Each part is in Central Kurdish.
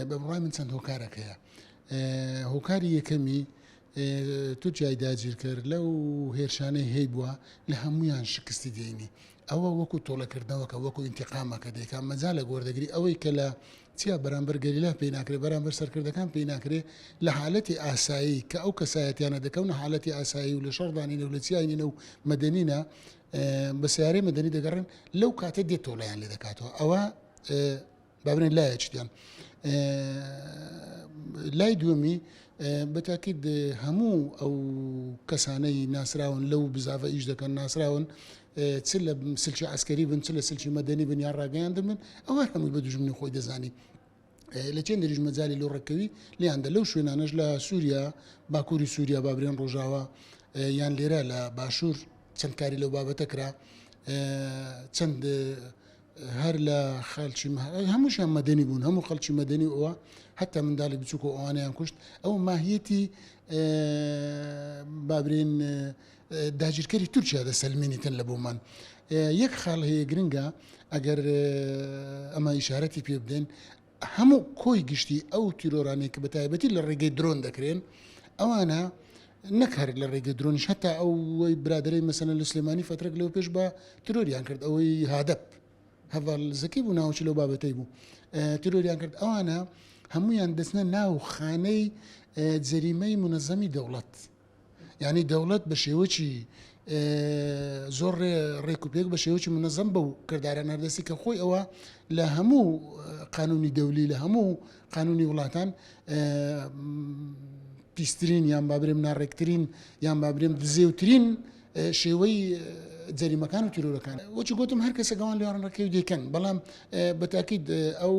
بە بڕوای من چەند هۆکارێک هەیە. هۆکاری یەکەمی تورکیای داگیرکەر لەو هێرشانەی هەیبووە لە هەمویان شکستی دێنی ئەوە وەکو تۆڵەکردنەوەکە وەکو ئینتقامەکە دەیکا مەجالە گۆردەگری ئەوەی کە لە چیا بەرامبەر گەریلا پێی ناکرێ بەرامبەر سەرکردەکان پێی ناکرێ لە حالەتی ئاسایی کە ئەو کەسایەتیانە دەکەونە حالەتی ئاسایی و لە شەڕدانینە و لە چیاینینە و مەدەنینە بە سیارەی مەدەنی دەگەڕن لەو کاتە دێت تۆڵەیان لێ دەکاتەوە ئەوە با بڵێن لایەکیان لای دووەمی بەتاکید هەموو ئەو کەسانەی ناسراون لەو بزاڤە ئیش دەکەن ناسراون چ لە سلکی عسکەری بن چ لە سلکی مەدەنی بن یان ڕاگەیاندن بن ئەوە هەمووی بە دوژمنی خۆی دەزانی لە چێن دەریش مەجای لۆ ڕێککەوی لیاندا لەو شوێنانەش لە سووریا باکووری سووریا بابرێن ڕۆژاوا یان لێرە لە باشوور چەند کاری لەو بابەتە کرا چەند هەر لە خەلکی هەمووشیان مەدەنی بوون هەموو خەڵکی مەدەنی ئەوە حتا منداڵی بچووک و ئەوانیان کوشت ئەو ماهیەتی بابرێن داگیرکەری تورکیا دەسەلمێنیتن لە بۆمان یەک خاڵ هەیە گرنگە ئەگەر ئەمە ئیشارەتی پێ بدەین هەموو کۆی گشتی ئەو تیرۆرانەی کە بە تایبەتی لە ڕێگەی درۆن دەکرێن ئەوانە نەک هەر لە ڕێگەی درۆنیش هەتا ئەوەی برادەرەی مەسەلەن لە سلێمانی فەترەک لەوە پێش بە ترۆریان کرد ئەوەی هادەپ هەڤال زەکی بوو ناوچی لەو بابەتەی بوو ترۆریان کرد ئەوانە هەمویان دەچنە ناو خانەی جەریمەی منەزەمی دەوڵەت یانی دەوڵەت بە شێوەکی زۆر ڕێک و پێک بە شێوەکی منەزەم بەو کردارانە هەردەستی کە خۆی ئەوە لە هەموو قانونی دەولی لە هەموو قانونی وڵاتان پیسترین یان بابرێم ناڕێکترین یان بابرێم دزێوترین شێوەی جەریمەکان و تیرۆرەکان وەچ گوتم هەر کەسە گەوان لێوان ڕەکەی دەکەن بەڵام بەتاکید ئەو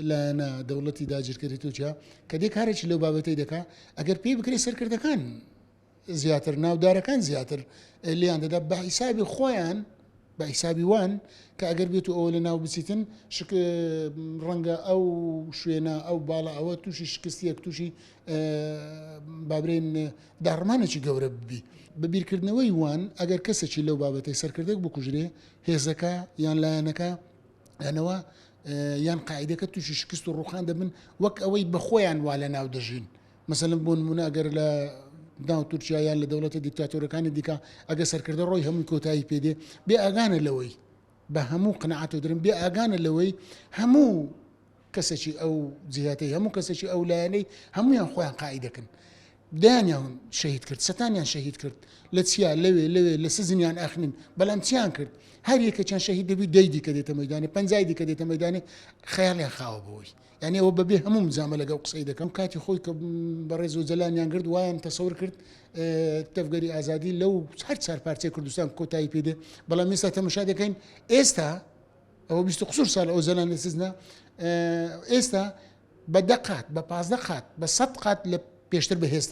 لایەنە دەوڵەتی داگیرکەری تورکیا کە دێ کارێکی لەو بابەتەی دەکا ئەگەر پێی بکرێت سەرکردەکان زیاتر ناودارەکان زیاتر لیان دەدا بە حیسابی خۆیان بە حیسابی وان کە ئەگەر بێت و ئەوە لە ناو بچیتن شک ڕەنگە ئەو شوێنە ئەو باڵە ئەوە تووشی شکستیەک تووشی بابرێن داڕمانێکی گەورە ببی بە بیرکردنەوەی وان ئەگەر کەسێکی لەو بابەتەی سەرکردێک بکوژرێ هێزەکە یان لایەنەکە یانەوە یان قاعدەکە تووشی شکست و ڕوخان دەبن وەک ئەوەی بەخۆیان وا لە ناو دەژین مەسەلەن بۆ نمونە ئەگەر لە ناو تورکیا یان لە دەوڵەتە دیکتاتۆرەکانی دیکە ئەگە سەرکردە ڕۆی هەمووی کۆتایی پێدێ بێ ئاگانە لەوەی بە هەموو قەناعەت و درم بێ ئاگانە لەوەی هەموو کەسێکی ئەو جیهاتەی هەموو کەسێکی ئەو لایەنەی هەمویان خۆیان قاعدەکەن دەیانیان شەهید کرد سەتانیان شەهید کرد لە چیا لەوێ لەوێ لە سزنیان ئەخنین بەڵام چیان کرد هەر یەکێکیان شەهید دەبی دەی دیکە دێتە مەدانێ پەنجای دیکە دێتە مەدانێ خەیاڵیان خاوە بۆی یعنی ئەوە بەبێ هەموو مجامە لەگەڵ قسەی دەکەم کاتی خۆی کە بەڕێز ئۆجەلانیان گرت وایان تەسەور کرد تەڤگەری ئازادی لەو هەر چار پارچەی کوردستان کۆتایی پێدێ بەڵام ئێستا تەمەشا دەکەین ئێستا ئەوە 20 قسوور ساڵ ئۆجەلان لە سزنە ئێستا بە دە قات بە 15 قات بە 100 قات لە پێشتر بەهێزترە.